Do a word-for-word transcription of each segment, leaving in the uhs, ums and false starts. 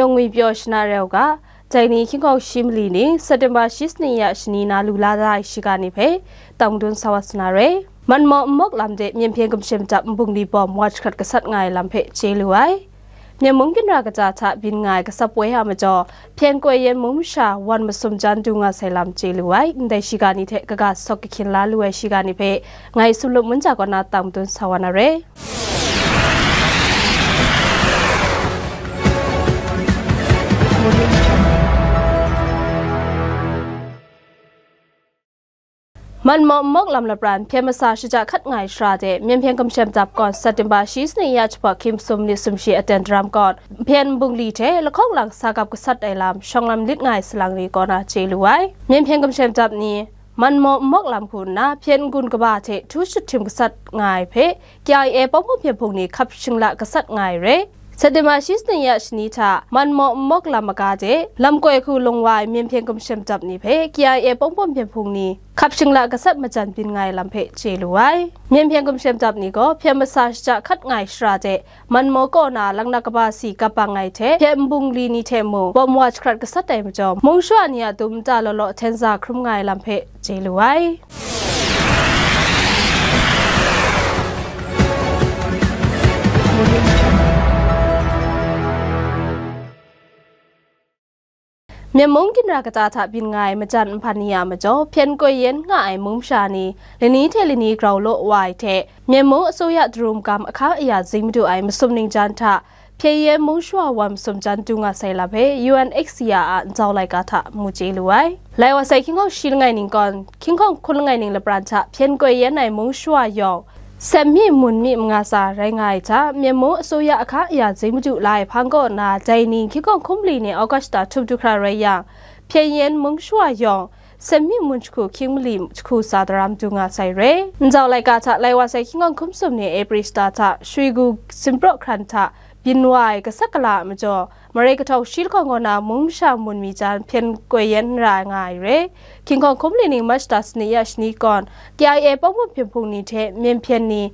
yawng ngwi pyaw shana rau ga, dai ni hkying hkawng shi mali ning September shi sanit ya shani na lu la da ai shiga ni hpe tang madun sa wa sa na re. Manmaw nmawk lam de Myen Hpyen Gumshem Dap nbungli bawm wa jahkrat gasat nga ai lam hpe chye lu ai. Myen mung ginra kaja hta byin nga ai gasap woi a majaw, Hpyen Koi Yen mung masha wan masum jan du nga sai lam chye lu ai. Ndai shiga ni hte kaga sawk kahkyin la lu ai shiga ni hpe ngai Sumlup Munja kaw na tang madun sa wa na re. Manmaw nmawk lam lapran hpyen masa shaja hkat nga ai shara de, Myen Hpyen Gumshem Dap kawn September shi sanit ya jahpawt hkying masum nit sumshi aten daram kawn, hpyen nbungli hte lahkawng lang sa gap gasat ai lam shawng lam lit nga ai salang ni kaw na chye lu ai. Myen Hpyen Gumshem Dap ni manmaw nmawk lam hku nna hpyen n-gun kaba hte htu shut htim gasat nga ai hpe, K I A Pawng Pawng Hpyen Hpung ni hkap shingla gasat nga ai re. September shi sanit ya shani hta manmaw nmawk lam maga de, lam koi hku lung wa ai Myen Hpyen Gumshem Dap ni hpe K I A Pawng Pawng Hpyen Hpung ni hkap shingla gasat majan byin nga ai lam hpe chye lu ai. Myen Hpyen Gumshem Dap ni gaw hpyen masa shaja hkat nga ai shara de, manmaw kaw na laknak kaba si gap bang ai hte, hpyen nbungli ni hte mung bawm wa jahkrat gasat ai majaw, mung shawa ni a dum nta law law hten za hkrum nga ai lam hpe chye lu ai. Myen mung ginra kata hta byin nga ai majan nhpan ni a majaw, Hpyen Koi Yen nga ai mung masha ni lani hte lani grau law wa ai hte, Myen mung asuya darum gam ahkang aya zing madu ai masum ning jan hta, Hpyen Yen mung shawa wan masum jan du nga sai lam hpe U N H C R a nzau laika hta mu chye lu ai. Lai wa sai hkying hkawng shi langai ning kawn, hkying hkawng hkun langai ning lapran hta Hpyen Koi Yen ai mung shawa yawng, Sem mi mun mi manga tsa rai nga ai hta, Myen mung asuya ahkang aya zing madu la ai hpang kaw na, dai ni hkying hkawng hkun mali ni August hta htum du hkra rai yang, Hpyen Yen mung shawa yawng, Sem mi mun jahku hkying mali jahku tsa daram du nga sai re. Nzau laika hta lai wa sai hkying hkawng hkum sum ni April shata hta, Shwigu Simpraw hkran hta byin wa ai gasat gala a majaw, Marai kahtawng shi lahkawng kaw na mung masha mun mi jan Hpyen Koi Yen ra nga ai re. Hkying hkawng hkum mali ning March shata sanit ya shani kawn, K I A Pawng Pawng Hpyen Hpung ni hte Myen Hpyen ni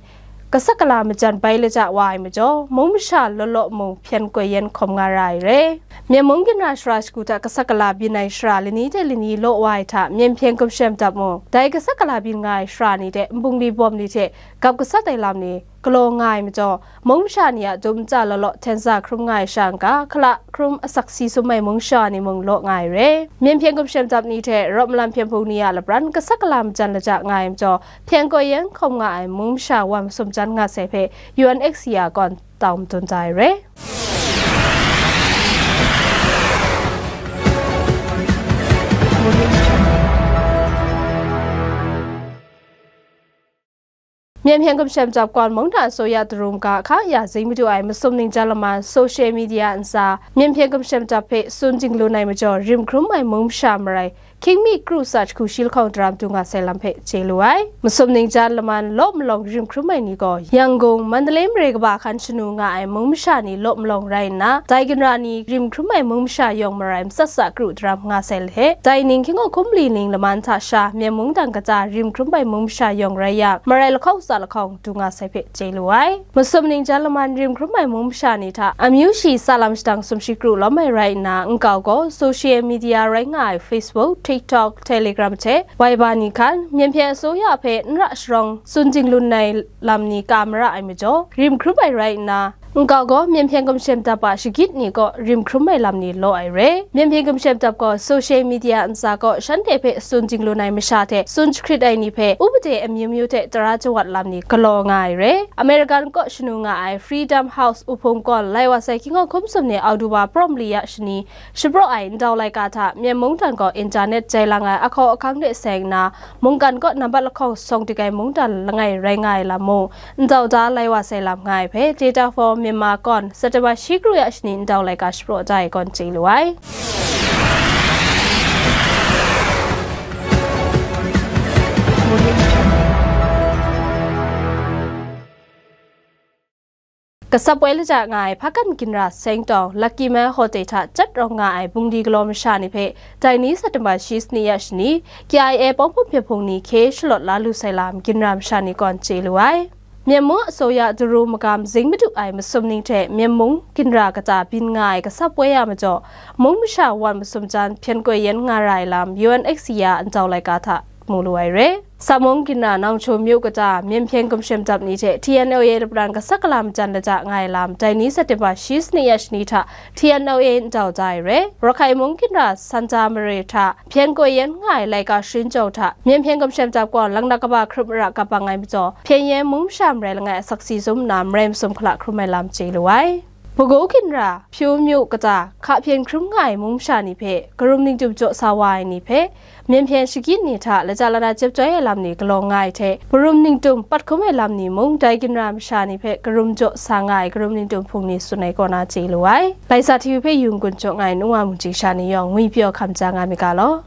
gasat gala majan bai laja wa ai majaw, mung masha law law mung Hpyen Koi Yen hkawm nga ra ai re. Myen mung ginra shara shagu hta gasat gala byin ai shara lani hte lani law wa ai hta, Myen Hpyen Gumshem Dap mung, dai gasat gala byin nga ai shara ni hte nbungli bawm ni hte gap gasat ai lam ni galaw nga ai majaw, mung masha ni a dum nta law law hten za hkrum nga ai sha n-ga, hkala hkrum asak si sum ai mung masha ni mung law nga ai re. Myen Hpyen Gumshem Dap ni hte rawt malam hpyen hpung ni a lapran gasat gala majan laja nga ai majaw, Hpyen Koi Yen hkawm nga ai mung masha wan masum jan nga sai hpe U N H C R kawn tau madun da ai re. Myen Hpyen Gumshem Dap kawn mungdan asuya darum ga ahkang aya zing madu ai masum ning jan laman social media ntsa, Myen Hpyen Gumshem Dap hpe tsun jinglun ai majaw, rim hkrum ai mung masha marai, hkying mi kru tsa jahku shi lahkawng daram du nga sai lam hpe chye lu ai. Masum ning jan laman law malawng rim hkrum ai ni gaw, Yangon, Mandalay mare kaba hkan shanu nga ai mung masha ni law malawng rai nna, dai ginra ni rim hkrum ai mung masha yawng marai matsat tsa kru daram nga sai hte, dai ning hkying hkawng hkum mali ning laman hta sha, Myen mungdan kata rim hkrum ai mung masha yawng rai yang, marai lahkawng tsa lahkawng du nga sai hpe chye lu ai. Masum ning jan laman rim hkrum ai mung masha ni hta amyu shi tsa lam shadang sumshi kru lawm ai rai nna, nkau gaw social media rai nga ai Facebook, TikTok, Telegram hte Viber ni hkan, Myen Hpyen asuya hpe n ra sharawng tsun jinglun ai lam ni ka mara ai majaw, rim hkrum ai rai nna, nkau gaw Myen Hpyen Gumshem Dap a shagit ni kaw rim hkrum ai lam ni law ai re. Myen Hpyen Gumshem Dap gaw social media ntsa kaw shanhte hpe tsun jinglun ai masha hte tsun jahkrit ai ni hpe upade amyu myu hte tara jawat lam ni galaw nga ai re. American kaw shanu nga ai Freedom House uphung kawn lai wa sai hkying hkawng hkum sum ni October prawm li ya shani shapraw ai ndau laika hta Myen mungdan gaw internet jai lang ai ahkaw ahkang hte seng nna, mungkan kaw nambat lahkawng sawng dik ai mungdan langai rai nga ai lam mung, ndau da lai wa sai lam nga ai hpe, Data for Myanmar kawn September shi kru ya shani ndau laika shapraw da ai kawn chye lu ai. Gasap woi laja nga ai hpakan ginra seng tawng Lucky Man Hotel hta jat rawng nga ai bungli galaw masha ni hpe, dai ni September shi sanit ya shani, K I A Pawng Pawng Hpyen Hpung ni hkye shalawt la lu sai lam ginra masha ni kawn chye lu ai. Myen mung a soya daru magam zing madu ai masum ning hte Myen mung ginra kata byin nga ai gasap woi a majaw, mung masha wan masum jan hpyen koi yen nga ra ai lam U N H C R a ndau laika hta mu lu ai re. Sa mung ginra Nongcho myu kata myen hpyen gumshem dap ni hte T N L A lapran kasak kala majan lata nga ai lam, dai ni September shi sanit ya shani hta T N L A ndau da ai re. Rakhai mung ginra Santa Mare hta hpyen koi yen nga ai laika sharin jau hta myen hpyen gumshem dap gaw, langnak kaba hkrup mara kap bang ai majaw, hpyen yen mung masha marai langai a saksi sum nna marai masum hkala hkrum ai lam chye lu ai. Bago ginra Pyu myu kata hka hpyen hkrum nga ai mung masha ni hpe karum ningtum jaw sa wa ai ni hpe, myen hpyen shagyin ni hta lata lana jep jai ai lam ni galaw nga ai hte, karum ningtum pat hkum ai lam ni mung dai ginra masha ni hpe karum jaw sa nga ai karum ningtum hpung ni tsun ai kaw na chye lu ai. Laisa T V hpe yung gun jaw nga ai nungwa mungchying sha ni yawng ngwi pyaw hkam ja nga mi ga law.